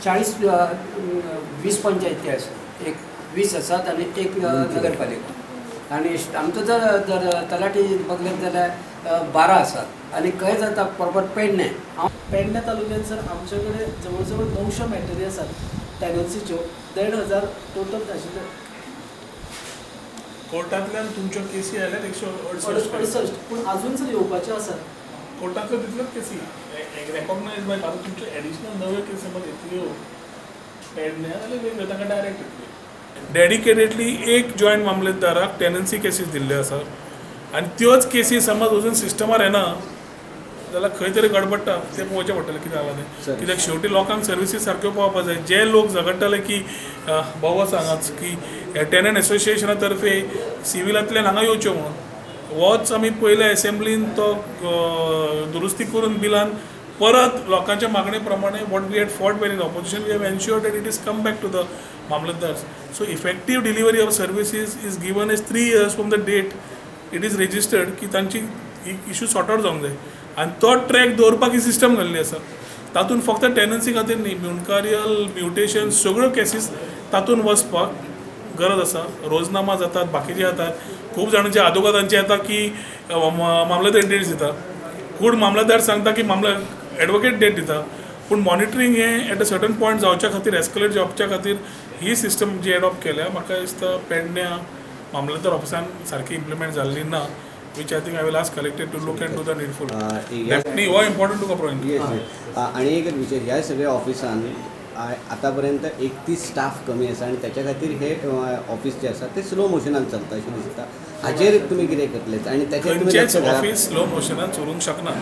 40 20 पंचायती आसा, एक 20 आसात आनी एक नगरपालिका. आनी आमचो जर जर तलाठी बघले जाल्यार 12 आसात आनी खंय जाता प्रॉपर पेडणे. हांव पेडणे तालुक्यात सर आमचे कडेन जवळ जवळ 900 मॅटरी आसात टेनन्सीच्यो, 1500 टोटल आशिल्ले. कोर्टांतल्यान तुमच्यो केसी आयल्यात 168, पूण अजून सर येवपाच्यो आसात. कोर्टांतल्यो तितल्योच केसी रेकॉग्नायज बाय. आतां तुमच्यो एडिशनल नव्यो केसी समज येतल्यो पेडण्या जाल्यार वेगळ्यो, तांकां डायरेक्ट येतल्यो. डेडिकेटेडली एक जॉयंट मामलेदाराक टेनन्सी केसीस दिल्ल्यो आसात आनी त्योच केसी समज अजून सिस्टमार येना जाल्यार खंय तरी गडबडटा, तें पळोवचें पडटलें कितें जालां तें. कित्याक शेवटी लोकांक सर्विसीस सारक्यो पावपाक जाय. जे लोक झगडटाले की बाबा सांगाच की टेनंट एसोसिएशना तर्फे सिविलांतल्यान हांगा येवच्यो म्हणून, होच आमी पयल्या एसेंब्लीन तो दुरुस्ती करून बिलान परत लोकांच्या मागणे प्रमाणे what we had fought when in opposition, we have ensured that it is come back to the mamlatdars. So effective delivery of services is given as 3 years from the date it is registered की तांची issue sort out जावंक जाय आनी तो track दवरपाक ही system घाल्ली आसा. तातूंत फक्त टेनन्सी खातीर न्ही, म्युनकारियल म्युटेशन सगळ्यो केसीस तातूंत वचपाक गरज आसा. रोजनामा जातात, बाकीचे जातात, खूब जाणांचे आदोगादांचे येता की मामलेदार डेट्स दिता, खूब मामलेदार सांगता की मामले एडवोकेट डेट दिता, पूण मॉनिटरींग हें एट अ सर्टन पॉयंट जावच्या खातीर, एस्कलेट जावच्या खातीर ही सिस्टम जी एडॉप्ट केल्या म्हाका दिसता पेडण्या मामलेदार ऑफिसान सारकी इम्प्लिमेंट जाल्ली ना, which I think I will ask collector to look and do the needful. न्ही, हो इम्पॉर्टंट तुका पॉयंट. आनी एक विशय, ह्या सगळ्या ऑफिसान आतापर्यंत 31 स्टाफ कमी आसा आनी त्याच्या खातीर हे ऑफिस जे आसा ते स्लो मोशनान चलता अशें दिसता. हाचेर तुमी कितें करतले आनी ताचेर खंयचेच ऑफिस स्लो मोशनान चलूंक शकना.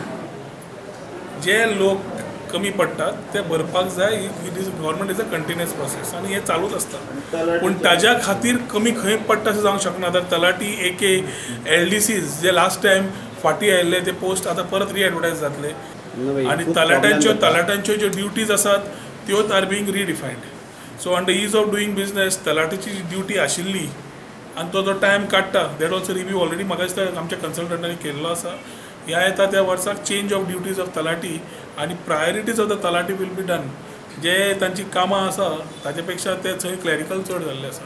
जे लोक कमी पडटात ते भरपाक जाय. It is government is a continuous process आनी हें चालूच आसता. पूण ताज्या खातीर कमी खंय पडटा अशें जावंक शकना. आतां तलाठी एक LDCs जे लास्ट टायम फाटीं आयिल्ले ते पोस्ट आतां परत रिएडवर्टायज जातले आनी तलाट्यांच्यो ज्यो ड्युटीज आसात त्योच are being redefined. So on the ease of doing business तलाठीची ji duty आशिल्ली आनी तो जो टायम काडटा that also review already म्हाका दिसता आमच्या कन्सल्टंटांनी केल्लो आसा. ह्या येता त्या वर्साक change of duties of talathi आनी priorities of the talathi will be done. जे तांची कामां आसा ताचे पेक्षा ते थंय क्लॅरिकल चड जाल्ले आसा.